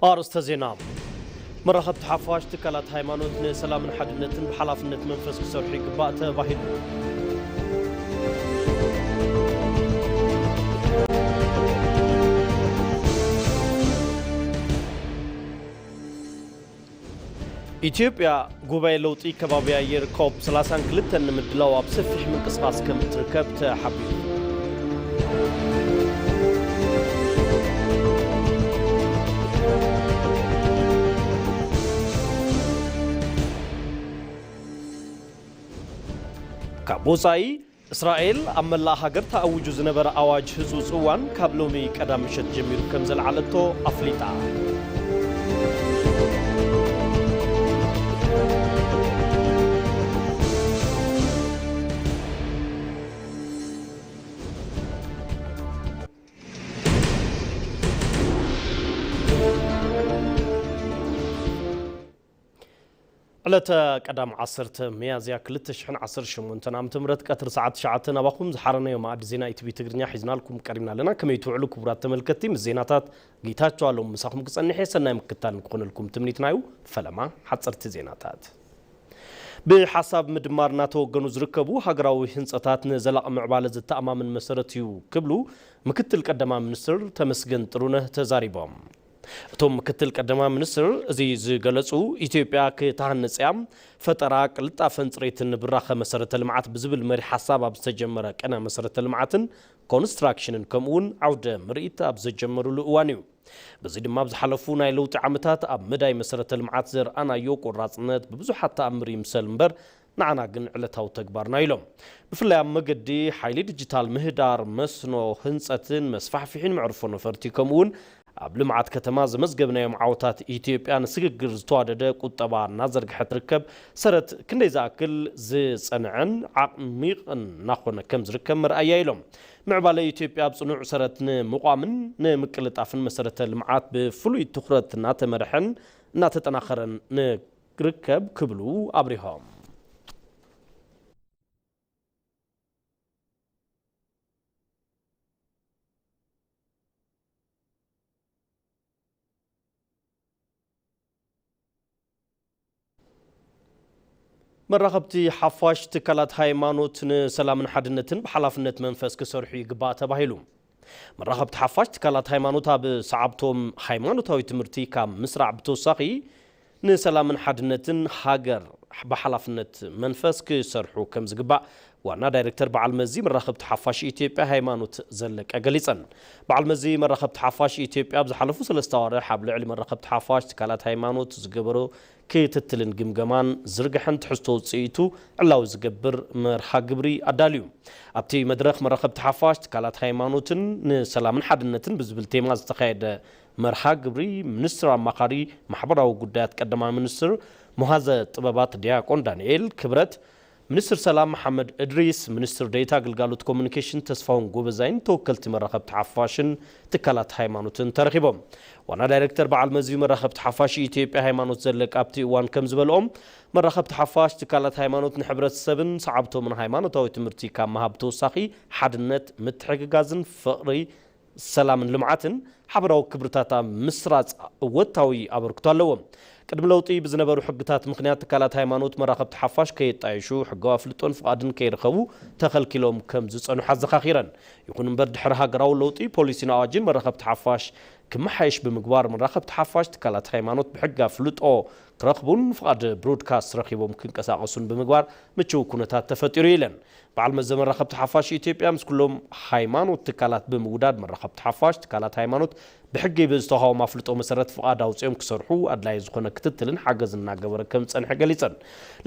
ኣርእስተ ዜና። መራኸብቲ ሓፋሽ ትካላት ሃይማኖት ንሰላምን ሓድነትን ብሓላፍነት መንፈስ ክሰርሑ ይግባእ ተባሂሉ። ኢትዮጵያ ጉባኤ ለውጢ ከባቢ ኣየር ኮፕ ሰላሳን ክልተን ንምድላው ኣብ ሰፊሕ ምንቅስቓስ ከም እትርከብ ተሓቢሩ። ካብ ወጻኢ፣ እስራኤል ኣብ መላእ ሃገር ተኣዊጁ ዝነበረ ኣዋጅ ህጹጽ እዋን ካብ ሎሚ ቀዳም ምሸት ጀሚሩ ከም ዘልዓለቶ ኣፍሊጣ። ዕለተ ቀዳም ዓሰርተ ሚያዝያ ክልተ ሽሕን ዓሰርተ ሸሞንተን ዓመተ ምህረት ቀትሪ ሰዓት ትሽዓተ ናባኹም ዝሓረነዮ መኣዲ ዜና ኢቲቪ ትግርኛ ሒዝናልኩም ቀሪብና ኣለና። ከመይ ትውዕሉ ክቡራት ተመልከትቲ? ምስ ዜናታት ጌታቸው ኣለሙ ምሳኹም ክጸንሕ እየ። ሰናይ ምክትታል ንክኾነልኩም ትምኒትና እዩ። ፈለማ ሓጸርቲ ዜናታት። ብሓሳብ ምድማር እናተወገኑ ዝርከቡ ሃገራዊ ህንጸታት ንዘላቒ ምዕባለ ዘተኣማምን መሰረት እዩ ክብሉ ምክትል ቀዳማይ ሚኒስትር ተመስገን ጥሩነህ ተዛሪቦም። እቶም ምክትል ቀዳማይ ሚኒስትር እዚ ዝገለጹ፣ ኢትዮጵያ ክትሃንጽ እያ፣ ፈጠራ፣ ቅልጣፈን ጽሬትን ብራኸ መሰረተ ልምዓት ብዝብል መሪ ሓሳብ ኣብ ዝተጀመረ ቅነ መሰረተ ልምዓትን ኮንስትራክሽንን ከምኡ እውን ዓውደ ምርኢት ኣብ ዘጀመሩሉ እዋን እዩ። በዚ ድማ ኣብ ዝሓለፉ ናይ ለውጢ ዓመታት ኣብ መዳይ መሰረተ ልምዓት ዘርኣናዮ ቆራጽነት ብብዙሓት ተኣምር ይምሰል እምበር ንዓና ግን ዕለታዊ ተግባርና ኢሎም። ብፍላይ ኣብ መገዲ፣ ሓይሊ ዲጂታል ምህዳር፣ መስኖ፣ ህንጸትን መስፋሕፍሒን መዕርፎ ነፈርቲ ከምኡ እውን ኣብ ልምዓት ከተማ ዘመዝገብናዮም ዓወታት ኢትዮጵያ ንስግግር ዝተዋደደ ቁጠባ እናዘርግሐት ትርከብ ሰረት ክንደይ ዝኣክል ዝጸንዐን ዓሚቕን እናኾነ ከም ዝርከብ መርኣያ ኢሎም። ምዕባለ ኢትዮጵያ ኣብ ጽኑዕ ሰረት ንምቋምን ንምቅልጣፍን መሰረተ ልምዓት ብፍሉይ ትኹረት እናተመርሐን እናተጠናኸረን ንርከብ ክብሉ ኣብሪሆም። መራኸብቲ ሓፋሽ ትካላት ሃይማኖት ንሰላምን ሓድነትን ብሓላፍነት መንፈስ ክሰርሑ ይግባእ ተባሂሉ። መራኸብቲ ሓፋሽ ትካላት ሃይማኖት ኣብ ሰዓብቶም ሃይማኖታዊ ትምህርቲ ካብ ምስራዕ ብተወሳኺ ንሰላምን ሓድነትን ሃገር ብሓላፍነት መንፈስ ክሰርሑ ከም ዝግባእ ዋና ዳይሬክተር በዓል መዚ መራኸብቲ ሓፋሽ ኢትዮጵያ ሃይማኖት ዘለቀ ገሊጸን። በዓል መዚ መራኸብቲ ሓፋሽ ኢትዮጵያ ኣብ ዝሓለፉ ሰለስተ ኣዋርሕ ኣብ ልዕሊ መራኸብቲ ሓፋሽ ትካላት ሃይማኖት ዝገበሮ ክትትልን ግምገማን ዝርግሐን ትሕዝቶ ውፅኢቱ ዕላዊ ዝገብር መርሃ ግብሪ ኣዳልዩ። ኣብቲ መድረኽ መራኸብቲ ሓፋሽ ትካላት ሃይማኖትን ንሰላምን ሓድነትን ብዝብል ቴማ ዝተኻየደ መርሃ ግብሪ ሚኒስትር ኣማኻሪ ማሕበራዊ ጉዳያት ቀዳማይ ሚኒስትር ሙሃዘ ጥበባት ዲያቆን ዳንኤል ክብረት፣ ሚኒስትር ሰላም መሓመድ እድሪስ፣ ሚኒስትር ዴኤታ ግልጋሎት ኮሙኒኬሽን ተስፋሁን ጎበዛይን ተወከልቲ መራኸብቲ ሓፋሽን ትካላት ሃይማኖትን ተረኺቦም። ዋና ዳይሬክተር በዓል መዚ መራኸብቲ ሓፋሽ ኢትዮጵያ ሃይማኖት ዘለቀ ኣብቲ እዋን ከም ዝበልኦም፣ መራኸብቲ ሓፋሽ ትካላት ሃይማኖት ንሕብረተሰብን ሰዓብቶምን ሃይማኖታዊ ትምህርቲ ካብ ምሃብ ተወሳኺ ሓድነት፣ ምትሕግጋዝን ፍቕሪ ሰላምን ልምዓትን ሓበራዊ ክብርታት ኣብ ምስራፅ እወታዊ ኣበርክቶ ኣለዎም። ቅድሚ ለውጢ ብዝነበሩ ሕግታት ምኽንያት ትካላት ሃይማኖት መራኸብቲ ሓፋሽ ከየጣየሹ፣ ሕጋዊ ኣፍልጦን ፍቓድን ከይረኸቡ ተኸልኪሎም ከም ዝጸንሑ ኣዘኻኺረን። ይኹን እምበር ድሕሪ ሃገራዊ ለውጢ ፖሊሲን ኣዋጅን መራኸብቲ ሓፋሽ ክመሓየሽ ብምግባር መራኸብቲ ሓፋሽ ትካላት ሃይማኖት ብሕጊ ኣፍልጦ ክረኽቡን ፍቓድ ብሮድካስት ረኺቦም ክንቀሳቐሱን ብምግባር ምችው ኩነታት ተፈጢሩ ኢለን። በዓል መዚ መራኸብቲ ሓፋሽ ኢትዮጵያ ምስ ኩሎም ሃይማኖት ትካላት ብምውዳድ መራኸብቲ ሓፋሽ ትካላት ሃይማኖት ብሕጊ ብዝተዋሃቦም ኣፍልጦ መሰረት ፍቓድ ኣውፂኦም ክሰርሑ ኣድላዪ ዝኾነ ክትትልን ሓገዝን እናገበረ ከም ዝፀንሐ ገሊፀን።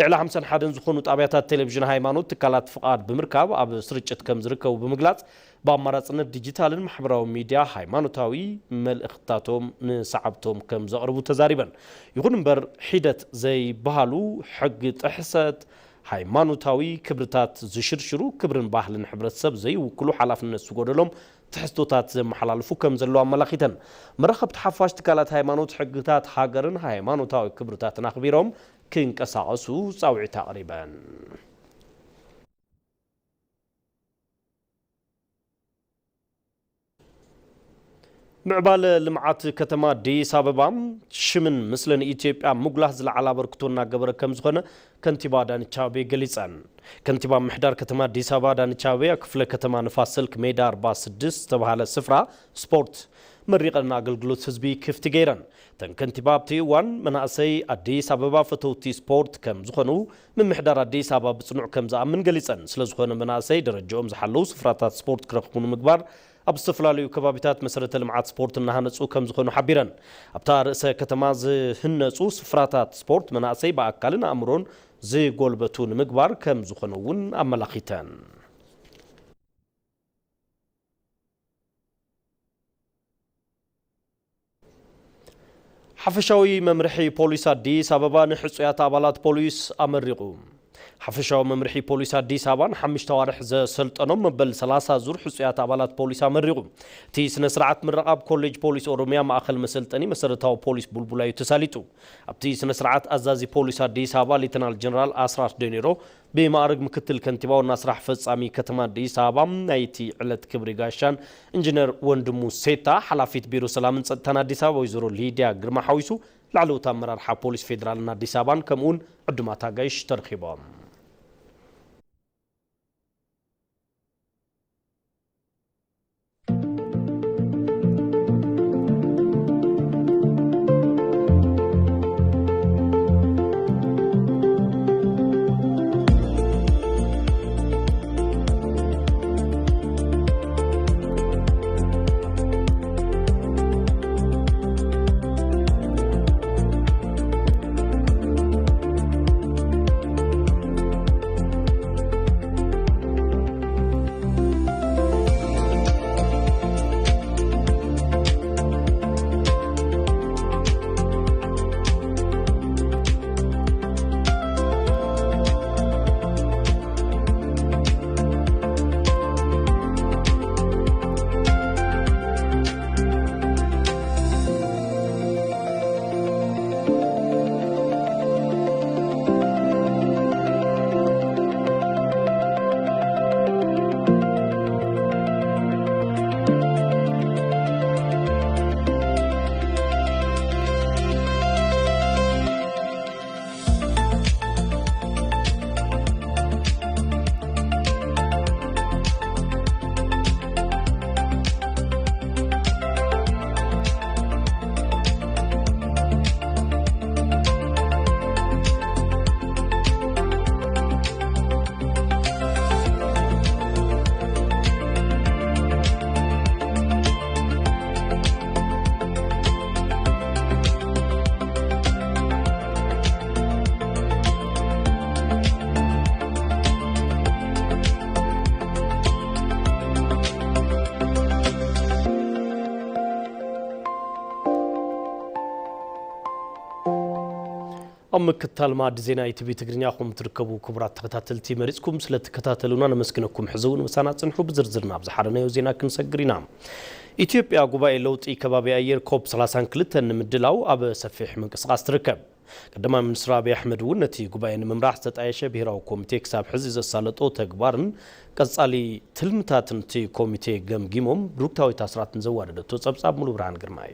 ልዕሊ ሓምሳን ሓደን ዝኾኑ ጣብያታት ቴሌቪዥን ሃይማኖት ትካላት ፍቓድ ብምርካብ ኣብ ስርጭት ከም ዝርከቡ ብምግላፅ ብኣማራፅነት ዲጂታልን ማሕበራዊ ሚድያ ሃይማኖታዊ መልእኽትታቶም ንሰዓብቶም ከም ዘቕርቡ ተዛሪበን። ይኹን እምበር ሒደት ዘይበሃሉ ሕጊ ጥሕሰት፣ ሃይማኖታዊ ክብርታት ዝሽርሽሩ፣ ክብርን ባህልን ሕብረተሰብ ዘይውክሉ፣ ሓላፍነት ዝጎደሎም ትሕዝቶታት ዘመሓላልፉ ከም ዘለዉ ኣመላኺተን። መራኸብቲ ሓፋሽ ትካላት ሃይማኖት ሕግታት ሃገርን ሃይማኖታዊ ክብርታትን ኣኽቢሮም ክንቀሳቐሱ ጻውዒት ኣቕሪበን። ምዕባለ ልምዓት ከተማ ኣዲስ ኣበባ ሽምን ምስልን ኢትዮጵያ ምጉላህ ዝለዓለ ኣበርክቶ እናገበረ ከም ዝኾነ ከንቲባ ኣዳነች ኣቤቤ ገሊፀን። ከንቲባ ምሕዳር ከተማ ኣዲስ ኣበባ ኣዳነች ኣቤቤ ኣብ ክፍለ ከተማ ንፋስ ስልክ ሜዳ ኣርባ ስድስት ዝተባሃለ ስፍራ ስፖርት መሪቐን ኣገልግሎት ህዝቢ ክፍቲ ገይረን። እተን ከንቲባ ኣብቲ እዋን መናእሰይ ኣዲስ ኣበባ ፈተውቲ ስፖርት ከም ዝኾኑ ምምሕዳር ኣዲስ ኣበባ ብፅኑዕ ከም ዝኣምን ገሊፀን። ስለዝኾነ መናእሰይ ደረጃኦም ዝሓለዉ ስፍራታት ስፖርት ክረኽቡ ንምግባር ኣብ ዝተፈላለዩ ከባቢታት መሰረተ ልምዓት ስፖርት እናሃነፁ ከም ዝኾኑ ሓቢረን። ኣብታ ርእሰ ከተማ ዝህነፁ ስፍራታት ስፖርት መናእሰይ ብኣካልን ኣእምሮን ዝጎልበቱ ንምግባር ከም ዝኾኑ እውን ኣመላኺተን። ሓፈሻዊ መምርሒ ፖሊስ ኣዲስ ኣበባ ንሕጹያት ኣባላት ፖሊስ ኣመሪቑ። ሓፈሻዊ መምርሒ ፖሊስ ኣዲስ ኣበባ ንሓሙሽተ ኣዋርሕ ዘሰልጠኖም መበል ሰላሳ ዙር ሕጹያት ኣባላት ፖሊስ ኣመሪቑ። እቲ ስነ ስርዓት ምረቓ ኣብ ኮሌጅ ፖሊስ ኦሮሚያ ማእኸል መሰልጠኒ መሰረታዊ ፖሊስ ቡልቡላ እዩ ተሳሊጡ። ኣብቲ ስነ ስርዓት ኣዛዚ ፖሊስ ኣዲስ ኣበባ ሌተናል ጀነራል ኣስራት ደኔሮ ብማዕርግ ምክትል ከንቲባ ዋና ስራሕ ፈጻሚ ከተማ ኣዲስ ኣበባ ናይቲ ዕለት ክብሪ ጋሻን ኢንጂነር ወንድሙ ሴታ፣ ሓላፊት ቢሮ ሰላምን ጸጥታን ኣዲስ ኣበባ ወይዘሮ ሊድያ ግርማ ሓዊሱ ላዕለዎት ኣመራርሓ ፖሊስ ፌዴራልን ኣዲስ ኣበባን ከምኡውን ዕዱማት ኣጋይሽ ተረኺቦም። ኣብ ምክታል ማዕዲ ዜና ኢቲቪ ትግርኛ ኹም ትርከቡ ክቡራት ተኸታተልቲ፣ መሪጽኩም ስለ ትከታተሉና ነመስግነኩም። ሕዚ እውን ምሳና ጽንሑ፣ ብዝርዝር ናብ ዝሓረናዮ ዜና ክንሰግር ኢና። ኢትዮጵያ ጉባኤ ለውጢ ከባቢ ኣየር ኮፕ ሰላሳን ክልተን ንምድላው ኣብ ሰፊሕ ምንቅስቓስ ትርከብ። ቀዳማይ ሚኒስትር ኣብይ ኣሕመድ እውን ነቲ ጉባኤ ንምምራሕ ዝተጣየሸ ብሄራዊ ኮሚቴ ክሳብ ሕዚ ዘሳለጦ ተግባርን ቀጻሊ ትልምታትን እቲ ኮሚቴ ገምጊሞም። ብሩክታዊት ኣስራት ንዘዋደደቶ ጸብጻብ ሙሉ ብርሃን ግርማይ።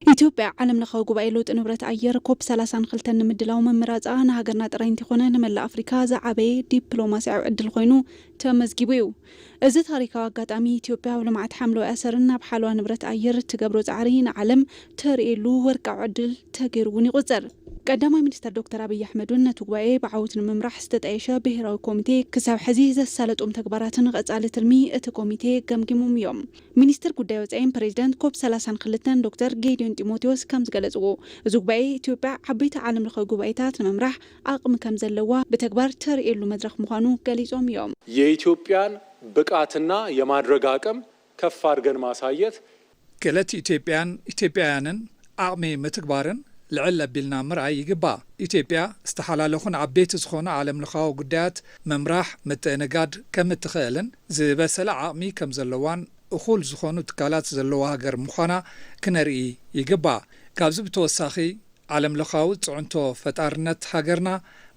ኢትዮጵያ ዓለም ለኻዊ ጉባኤ ለውጢ ንብረት ኣየር ኮፕ ሰላሳን ክልተን ንምድላው ምምራጻ ንሃገርና ጥራይ እንተይኮነ ንመላእ ኣፍሪካ ዝዓበየ ዲፕሎማስያዊ ዕድል ኮይኑ ተመዝጊቡ እዩ። እዚ ታሪካዊ ኣጋጣሚ ኢትዮጵያ ኣብ ልምዓት ሓምለዋይ ኣሰርን ኣብ ሓለዋ ንብረት ኣየር እትገብሮ ጻዕሪ ንዓለም ተርእየሉ ወርቃዊ ዕድል ተገይሩ እውን ይቑጸር። ቀዳማይ ሚኒስተር ዶክተር ኣብይ ኣሕመድ እውን ነቲ ጉባኤ ብዓወት ንምምራሕ ዝተጣየሸ ብሄራዊ ኮሚቴ ክሳብ ሕዚ ዘሳለጦም ተግባራትን ቀጻሊ ትልሚ እቲ ኮሚቴ ገምጊሞም እዮም። ሚኒስትር ጉዳይ ወጻኢን ፕሬዚደንት ኮፕ ሰላሳን ክልተን ዶክተር ጌዲዮን ጢሞቴዎስ ከም ዝገለጽዎ፣ እዚ ጉባኤ ኢትዮጵያ ዓበይቲ ዓለም ለኻዊ ጉባኤታት ንምምራሕ ዓቕሚ ከም ዘለዋ ብተግባር ተርእየሉ መድረኽ ምዃኑ ገሊጾም እዮም። የኢትዮጵያን ብቃትና የማድረግ አቅም ከፍ አድርገን ማሳየት። ክእለት ኢትዮጵያን ኢትዮጵያውያንን ዓቕሚ ምትግባርን ልዕል ኣቢልና ምርኣይ ይግባእ። ኢትዮጵያ ዝተሓላለኹን ዓበይቲ ዝኾኑ ዓለም ለኻዊ ጉዳያት ምምራሕ፣ ምትእንጋድ ከም እትኽእልን ዝበሰለ ዓቕሚ ከም ዘለዋን እኹል ዝኾኑ ትካላት ዘለዋ ሃገር ምዃና ክነርኢ ይግባእ። ካብዚ ብተወሳኺ ዓለም ለኻዊ ጽዕንቶ ፈጣርነት ሃገርና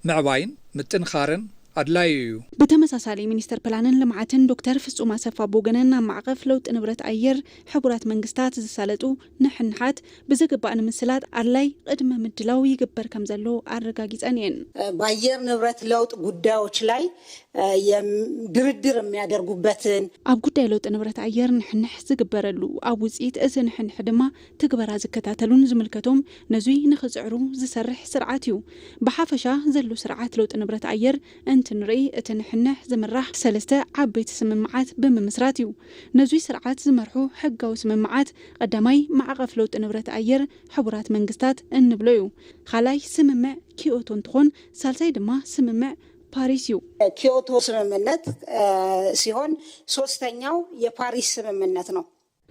ምዕባይን ምጥንኻርን ኣድላዩ እዩ። ብተመሳሳሊ፣ ሚኒስተር ፕላንን ልምዓትን ዶክተር ፍጹም ኣሰፋ ቦገነን፣ ኣብ ማዕቐፍ ለውጢ ንብረት ኣየር ሕቡራት መንግስታት ዝሳለጡ ንሕንሓት ብዝግባእ ንምስላጥ ኣድላይ ቅድመ ምድላው ይግበር ከም ዘሎ ኣረጋጊጸን እየን። በአየር ንብረት ለውጥ ጉዳዮች ላይ ድርድር የሚያደርጉበትን ኣብ ጉዳይ ለውጢ ንብረት ኣየር ንሕንሕ ዝግበረሉ፣ ኣብ ውፅኢት እዚ ንሕንሕ ድማ ትግበራ ዝከታተሉን ዝምልከቶም ነዙይ ንኽፅዕሩ ዝሰርሕ ስርዓት እዩ። ብሓፈሻ ዘሎ ስርዓት ለውጢ ንብረት ኣየር እንትንርኢ፣ እቲ ንሕንሕ ዝምራሕ ሰለስተ ዓበይቲ ስምምዓት ብምምስራት እዩ። ነዙይ ስርዓት ዝመርሑ ሕጋዊ ስምምዓት ቀዳማይ ማዕቐፍ ለውጢ ንብረት ኣየር ሕቡራት መንግስታት እንብሎ እዩ። ካልኣይ ስምምዕ ኪዮቶ እንትኾን፣ ሳልሳይ ድማ ስምምዕ ፓሪስ እዩ። ኪዮቶ ስምምነት ሲሆን፣ ሶስተኛው የፓሪስ ስምምነት ነው።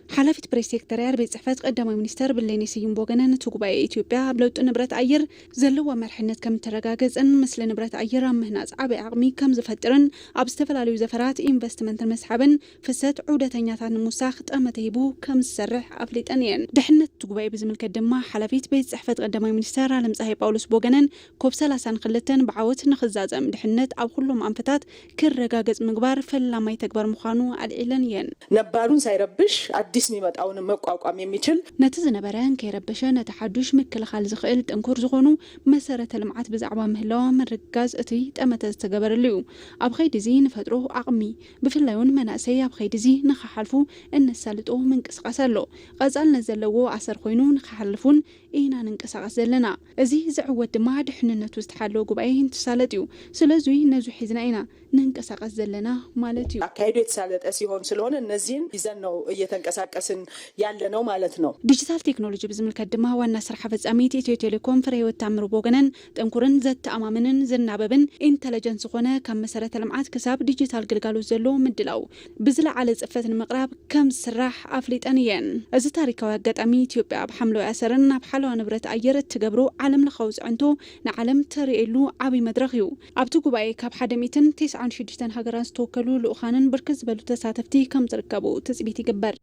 ሓላፊት ፕሬስ ሴክተርያር ቤት ጽሕፈት ቀዳማይ ሚኒስተር ብሌኔ ስዩም ቦገነ፣ ነቲ ጉባኤ ኢትዮጵያ ኣብ ለውጢ ንብረት ኣየር ዘለዋ መርሕነት ከም እተረጋገጸን፣ ምስሊ ንብረት ኣየር ኣብ ምህናጽ ዓቢ ዓቕሚ ከም ዝፈጥርን ኣብ ዝተፈላለዩ ዘፈራት ኢንቨስትመንት ንምስሓብን ፍሰት ዑደተኛታት ንምውሳኽ ጠመተ ሂቡ ከም ዝሰርሕ ኣፍሊጠን እየን። ድሕነት እቲ ጉባኤ ብዝምልከት ድማ፣ ሓላፊት ቤት ጽሕፈት ቀዳማይ ሚኒስተር ኣለምፀሃይ ጳውሎስ ቦገነን፣ ኮብ ሰላሳን ክልተን ብዓወት ንኽዛዘም፣ ድሕነት ኣብ ኩሎም ኣንፈታት ክረጋገጽ ምግባር ፈላማይ ተግባር ምዃኑ ኣልዒለን እየን። ነባሩን ሳይረብሽ አዲስ የሚመጣውንም መቋቋም የሚችል ነቲ ዝነበረ እንከይረበሸ፣ ነቲ ሓዱሽ ምክልኻል ዝኽእል ጥንኩር ዝኾኑ መሰረተ ልምዓት ብዛዕባ ምህላዋ ምርግጋጽ እቲ ጠመተ ዝተገበረሉ እዩ። ኣብ ኸይዲ እዚ ንፈጥሮ ዓቕሚ፣ ብፍላይ እውን መናእሰይ ኣብ ኸይዲ እዚ ንኽሓልፉ እነሳልጦ ምንቅስቓስ ኣሎ። ቐጻልነት ዘለዎ ኣሰር ኮይኑ ንኽሓልፉን ኢና ንንቀሳቐስ ዘለና። እዚ ዝዕወት ድማ ድሕንነቱ ዝተሓለወ ጉባኤ እንትሳለጥ እዩ። ስለዚ ነዙ ሒዝና ኢና ንንቀሳቐስ ዘለና ማለት እዩ። አካሄዱ የተሳለጠ ሲሆን ስለሆነ እነዚህን ይዘን ነው እየተንቀሳቀስን ያለ ነው ማለት ነው። ዲጂታል ቴክኖሎጂ ብዝምልከት ድማ ዋና ስራሕ ፈጻሚት ኢትዮ ቴሌኮም ፍሬህይወት ታምሩ ቦገነን፣ ጥንኩርን ዘተኣማምንን ዝናበብን ኢንተለጀንስ ዝኾነ ካብ መሰረተ ልምዓት ክሳብ ዲጂታል ግልጋሎት ዘሎ ምድላው ብዝለዓለ ጽፈት ንምቕራብ ከም ዝስራሕ ኣፍሊጠን እየን። እዚ ታሪካዊ ኣጋጣሚ ኢትዮጵያ ኣብ ሓምለዋይ ኣሰርን ኣብ ሓለዋ ንብረት ኣየር እትገብሮ ዓለም ለኻዊ ጽዕንቶ ንዓለም ተርእየሉ ዓብዪ መድረኽ እዩ። ኣብቲ ጉባኤ ካብ ሓደ ሚእትን ተስዓን ሽዱሽተን ሃገራት ዝተወከሉ ልኡኻንን ብርክት ዝበሉ ተሳተፍቲ ከም ዝርከቡ ትጽቢት ይግበር።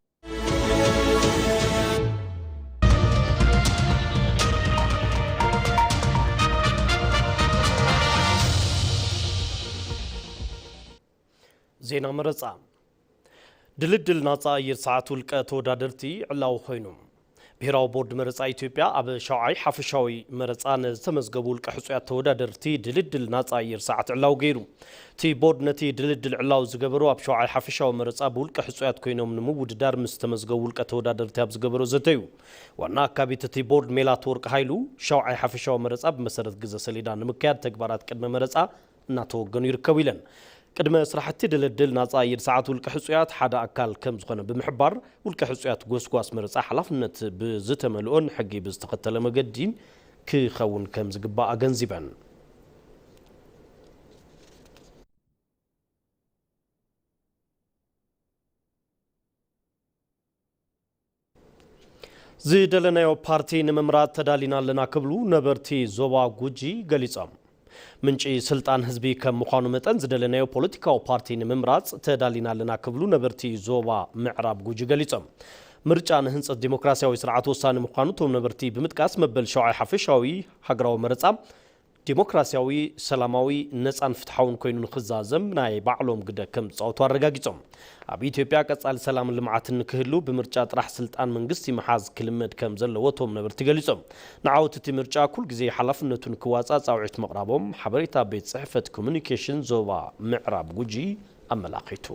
ዜና መረጻ። ድልድል ናጻ ኣየር ሰዓት ውልቀ ተወዳደርቲ ዕላዊ ኮይኑ። ብሄራዊ ቦርድ መረጻ ኢትዮጵያ ኣብ ሻውዓይ ሓፈሻዊ መረጻ ንዝተመዝገቡ ውልቀ ሕጹያት ተወዳደርቲ ድልድል ናጻ ኣየር ሰዓት ዕላዊ ገይሩ። እቲ ቦርድ ነቲ ድልድል ዕላዊ ዝገበሩ ኣብ ሻውዓይ ሓፈሻዊ መረጻ ብውልቀ ሕጹያት ኮይኖም ንምውድዳር ምስ ዝተመዝገቡ ውልቀ ተወዳደርቲ ኣብ ዝገበሮ ዘተ እዩ። ዋና ኣካቢት እቲ ቦርድ ሜላት ወርቅ ሃይሉ፣ ሻውዓይ ሓፈሻዊ መረጻ ብመሰረት ግዘ ሰሌዳ ንምክያድ ተግባራት ቅድመ መረጻ እናተወገኑ ይርከቡ ኢለን። ቅድመ ስራሕቲ ድልድል ናጻ ኣየር ሰዓት ውልቀ ሕጹያት ሓደ ኣካል ከም ዝኾነ ብምሕባር፣ ውልቀ ሕጹያት ጎስጓስ መረጻ ሓላፍነት ብዝተመልኦን ሕጊ ብዝተኸተለ መገዲ ክኸውን ከም ዝግባእ ኣገንዚበን። ዝደለናዮ ፓርቲ ንምምራጽ ተዳሊና ኣለና ክብሉ ነበርቲ ዞባ ጉጂ ገሊጾም። ምንጪ ስልጣን ህዝቢ ከም ምዃኑ መጠን ዝደለናዮ ፖለቲካዊ ፓርቲ ንምምራጽ ተዳሊና ኣለና ክብሉ ነበርቲ ዞባ ምዕራብ ጉጂ ገሊጾም። ምርጫ ንህንጸት ዲሞክራሲያዊ ስርዓት ወሳኒ ምዃኑ እቶም ነበርቲ ብምጥቃስ መበል ሸውዓይ ሓፈሻዊ ሃገራዊ መረጻ ዲሞክራሲያዊ፣ ሰላማዊ፣ ነጻን ፍትሓውን ኮይኑ ንኽዛዘም ናይ ባዕሎም ግደ ከም ዝጻወቱ ኣረጋጊጾም። ኣብ ኢትዮጵያ ቀጻሊ ሰላምን ልምዓትን ንክህሉ ብምርጫ ጥራሕ ስልጣን መንግስቲ ምሓዝ ክልመድ ከም ዘለዎ እቶም ነበርቲ ገሊጾም። ንዓወት እቲ ምርጫ ኩል ግዜ ሓላፍነቱ ንክዋጻእ ጻውዒት ምቕራቦም ሓበሬታ ቤት ጽሕፈት ኮሙኒኬሽን ዞባ ምዕራብ ጉጂ ኣመላኺቱ።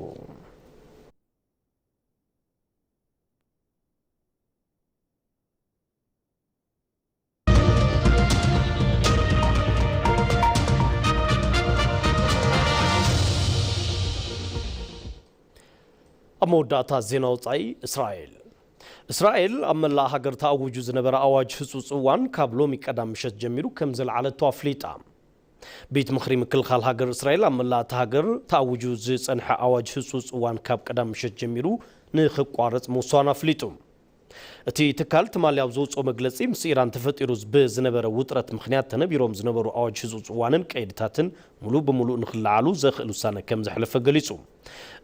ኣብ መወዳእታ ዜና ወጻኢ፣ እስራኤል። እስራኤል ኣብ መላእ ሃገር ተኣዊጁ ዝነበረ ኣዋጅ ህጹጽ እዋን ካብ ሎሚ ቀዳም ምሸት ጀሚሩ ከም ዘልዓለቶ ኣፍሊጣ። ቤት ምኽሪ ምክልኻል ሃገር እስራኤል ኣብ መላእ እታ ሃገር ተኣዊጁ ዝጸንሐ ኣዋጅ ህጹጽ እዋን ካብ ቀዳም ምሸት ጀሚሩ ንኽቋረጽ ምውሳኑ ኣፍሊጡ። እቲ ትካል ትማሊ ኣብ ዘውፅኦ መግለፂ፣ ምስ ኢራን ተፈጢሩ ብዝነበረ ውጥረት ምኽንያት ተነቢሮም ዝነበሩ ኣዋጅ ህፁፅ እዋንን ቀይድታትን ሙሉእ ብሙሉእ ንክለዓሉ ዘኽእል ውሳነ ከም ዘሕለፈ ገሊፁ።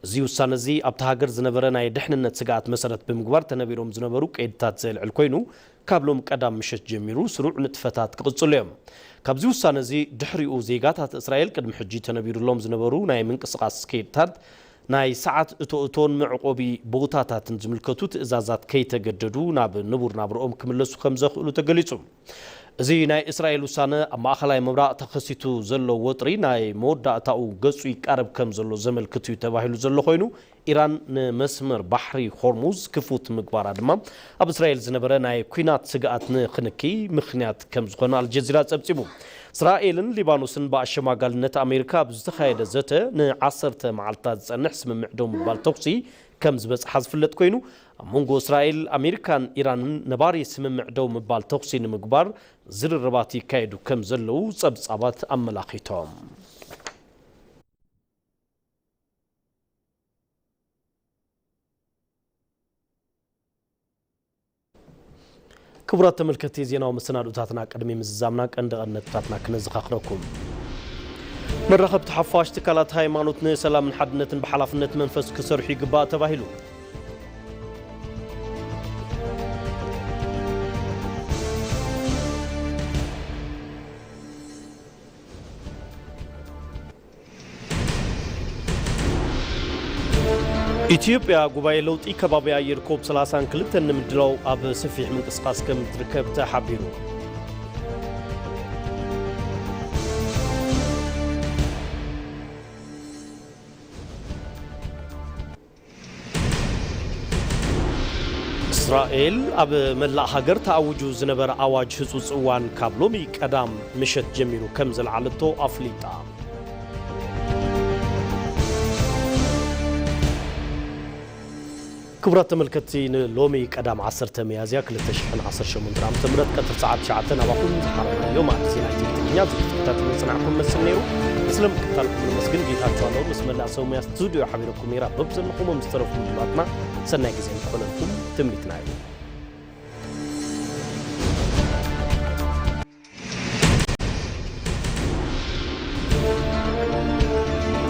እዚ ውሳነ እዚ ኣብታ ሃገር ዝነበረ ናይ ድሕንነት ስግኣት መሰረት ብምግባር ተነቢሮም ዝነበሩ ቀይድታት ዘልዕል ኮይኑ፣ ካብ ሎም ቀዳም ምሸት ጀሚሩ ስሩዕ ንጥፈታት ክቕፅሉ እዮም። ካብዚ ውሳነ እዚ ድሕሪኡ ዜጋታት እስራኤል ቅድሚ ሕጂ ተነቢሩሎም ዝነበሩ ናይ ምንቅስቓስ ቀይድታት፣ ናይ ሰዓት እቶ እቶን መዕቆቢ ቦታታትን ዝምልከቱ ትእዛዛት ከይተገደዱ ናብ ንቡር ናብርኦም ክምለሱ ከም ዘኽእሉ ተገሊጹ። እዚ ናይ እስራኤል ውሳነ ኣብ ማእኸላይ ምብራቕ ተኸሲቱ ዘሎ ወጥሪ ናይ መወዳእታኡ ገጹ ይቃረብ ከም ዘሎ ዘመልክት እዩ ተባሂሉ ዘሎ ኮይኑ፣ ኢራን ንመስመር ባሕሪ ሆርሙዝ ክፉት ምግባራ ድማ ኣብ እስራኤል ዝነበረ ናይ ኲናት ስግኣት ንክንኪ ምኽንያት ከም ዝኾነ ኣልጀዚራ ጸብጺቡ። እስራኤልን ሊባኖስን ብኣሸማጋልነት ኣሜሪካ ኣብ ዝተኻየደ ዘተ ንዓሰርተ መዓልታት ዝጸንሕ ስምምዕ ደው ምባል ተኹሲ ከም ዝበጽሓ ዝፍለጥ ኮይኑ፣ ኣብ መንጎ እስራኤል፣ ኣሜሪካን ኢራንን ነባሪ ስምምዕ ደው ምባል ተኹሲ ንምግባር ዝርርባት ይካየዱ ከም ዘለዉ ጸብጻባት ኣመላኺቶም። ክቡራት ተመልከትቲ፣ ዜናዊ መሰናድኦታትና ቅድሚ ምዝዛምና ቀንዲ ቀንዲ ነጥብታትና ክነዘኻኽረኩም። መራኸብቲ ሓፋሽ ትካላት ሃይማኖት ንሰላምን ሓድነትን ብሓላፍነት መንፈስ ክሰርሑ ይግባእ ተባሂሉ። ኢትዮጵያ ጉባኤ ለውጢ ከባቢ ኣየር ኮፕ ሰላሳን ክልተን ንምድላው ኣብ ሰፊሕ ምንቅስቓስ ከም እትርከብ ተሓቢሩ። እስራኤል ኣብ መላእ ሃገር ተኣዊጁ ዝነበረ ኣዋጅ ህጹጽ እዋን ካብ ሎሚ ቀዳም ምሸት ጀሚሩ ከም ዘልዓለቶ ኣፍሊጣ። ክቡራት ተመልከትቲ፣ ንሎሚ ቀዳም ዓሰርተ ሚያዝያ ክልተ ሽሕን ዓሰርተ ሸሞንተን ዓመተ ምህረት ቀትሪ ሰዓት ትሽዓተ ናባኹም ዝሓለናዮ መኣዲ ዜና ኢትዮ ትግርኛ ዝክትታተሉ ዝጸናሕኩም መስል ነይሩ። ስለ ምክትታልኩም ነመስግን። ጌታቸው ኣለዉ ምስ መላእ ሰብ ሙያ ስቱዲዮ ሓቢረኩም ነይራ። በብዘለኹሞ ምስ ተረፉ ምድላትና ሰናይ ግዜ ንክኾነልኩም ትምኒትና እዩ።